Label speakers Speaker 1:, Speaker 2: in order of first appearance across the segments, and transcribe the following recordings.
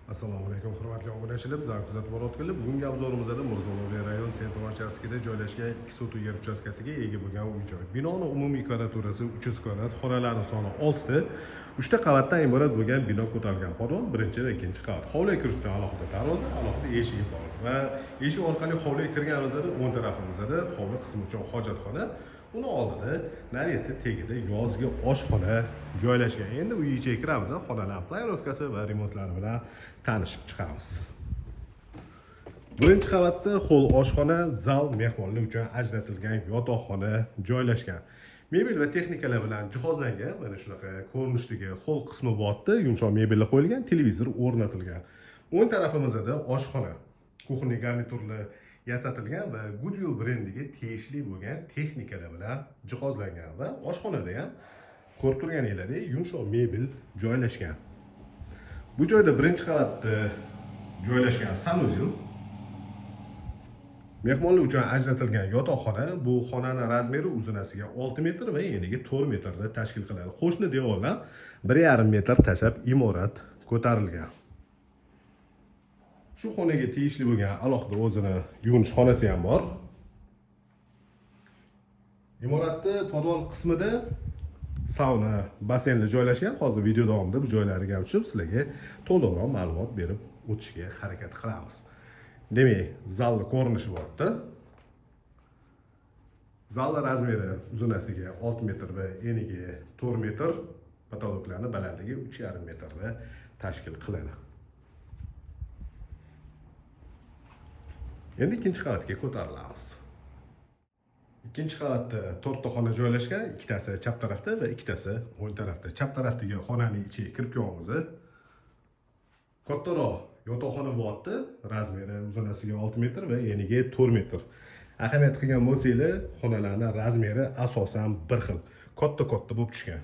Speaker 1: Assalomu alaykum hurmatli obunachilar, bizlarni kuzatib borayotganlar. Bugungi obzorimizda Mirzo Ulug'bek rayon Sentr uchastkasida joylashgan 2 sotix yer uchastkasiga ega bo'lgan uy-joy. Binoni umumiy kvadraturasi 300 kvadrat, xonalarning soni 6 ta. 3 ta qavatdan iborat bo'lgan bino ko'tarilgan podvol, birinchi va ikkinchi qavat. Hovliga kirish uchun alohida darvoza, alohida eshigi bor va eshik orqali hovliga kirganimizda o'ng tarafimizda hovli qismi uchun hojatxona, uni oldida navesi tegida yozgi oshxona joylashgan. Endi uy ichiga kiramiz, xonalar planirovkasi va remontlari bilan tanishib chiqamiz. Birinchi qavatda xoll, oshxona, zal, mehmonlar uchun ajratilgan yotoqxona joylashgan. Mebel va texnikalar bilan jihozlangan. Mana shunaqa ko'rinishdagi xoll qismi bo'lyapti. Yumshoq mebellar qo'yilgan, televizor o'rnatilgan. O'ng tarafimizda oshxona, kuxня garniturlar yasatilgan va Goodwill brendiga tegishli bo'lgan texnikalar bilan jihozlangan va oshxonada ham ko'rib turganingizdek yumshoq mebel joylashgan. Bu joyda birinchi qavatda joylashgan sanuzel, mehmonlar uchun ajratilgan yotoqxona. Bu xonani razmeri uzunasiga 6 metr va eniga 4 metrni tashkil qiladi. Qo'shni devordan 1,5 metr tashlab imorat ko'tarilgan. Shu xonaga tegishli bo'lgan alohida o'zini yuvinish xonasi ham bor. Imoratni podvol qismida sauna, basseynlar joylashgan. Hozir video davomida bu joylarga ham tushib, sizlarga to'liqroq ma'lumot berib o'tishga harakat qilamiz. Demak, zalni ko'rinishi bo'lyapti. Zalni razmeri uzunasiga 6 metr va eniga 4 metr, potoloklarning balandligi 3,5 metrni tashkil qiladi. Endi ikkinchi qavatga ko'tarilamiz. Ikkinchi qavatda 4 ta xona joylashgan, ikkitasi chap tarafda va ikkitasi o'ng tarafda. Chap tarafdagi xonaning ichiga kirib kelamiz. Kattaroq yotoqxona bo'lyapti, razmeri uzunasiga 6 metr va eniga 4 metr. Ahamiyat qilgan bo'lsanglar, xonalarning razmeri asosan bir xil, katta-katta bo'lib tushgan.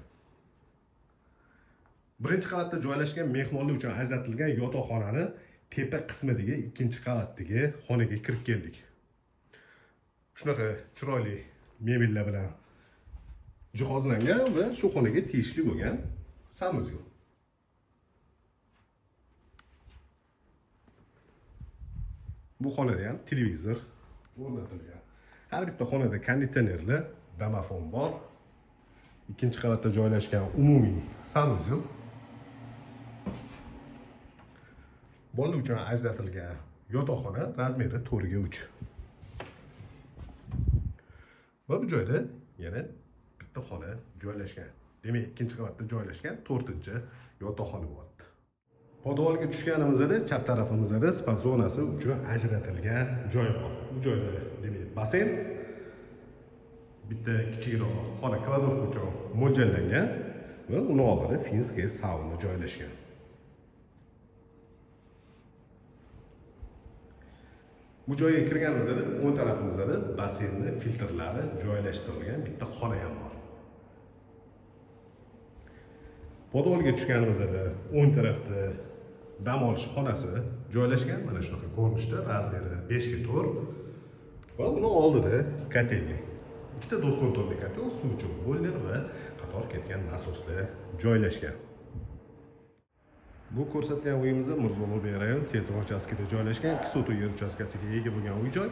Speaker 1: Birinchi qavatda joylashgan mehmonlar uchun ajratilgan yotoqxonani tepa qismidagi ikkinchi qavatdagi xonaga kirib keldik. Shunaqa chiroyli mebellar bilan jihozlangan va shu xonaga tegishli bo'lgan sanuzel. Bu xonada ham televizor o'rnatilgan. Har bitta xonada konditsionerli domofon bor. Ikkinchi qavatda joylashgan umumiy sanuzel. Bolalar uchun ajratilgan yotoqxona razmeri 4 ga 3. Va bu joyda yana bitta xona joylashgan. Demak, ikkinchi qavatda joylashgan 4-chi yotoqxona bo'lyapti. Podvalga tushganimizda chap tarafimizda spa zonasi uchun ajratilgan joy bor. Bu joyda demak basseyn, bitta kichikroq xona kladovka uchun mo'ljallangan va uni oldida finskiy sauna joylashgan. Bu joyga kirganimizda o'ng tarafimizda basseynni filtrlari joylashtirilgan bitta xona ham bor. Podvalga tushganimizda o'ng tarafda dam olish xonasi joylashgan. Mana shunaqa ko'rinishda, razmeri 5 ga 4 va uni oldida kotelni. Ikkita 4 konturli kotel, suv uchun boiler va qator ketgan nasoslar joylashgan. Bu ko'rsatgan uyimiz Mirzo Ulug'bek rayon Sentr uchastkasida joylashgan 2 sotix yer uchastkasiga ega bo'lgan uy-joy.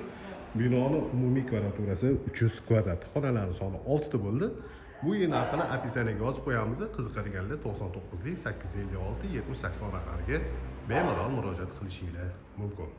Speaker 1: Binoni umumiy kvadraturasi 300 kvadrat. Xonalarning soni 6 ta bo'ldi. Bu uy narxini описаниеga yozib qo'yamiz. Qiziqadiganlar 99 856 70 80 raqamiga bemalol murojaat qilishinglar mumkin.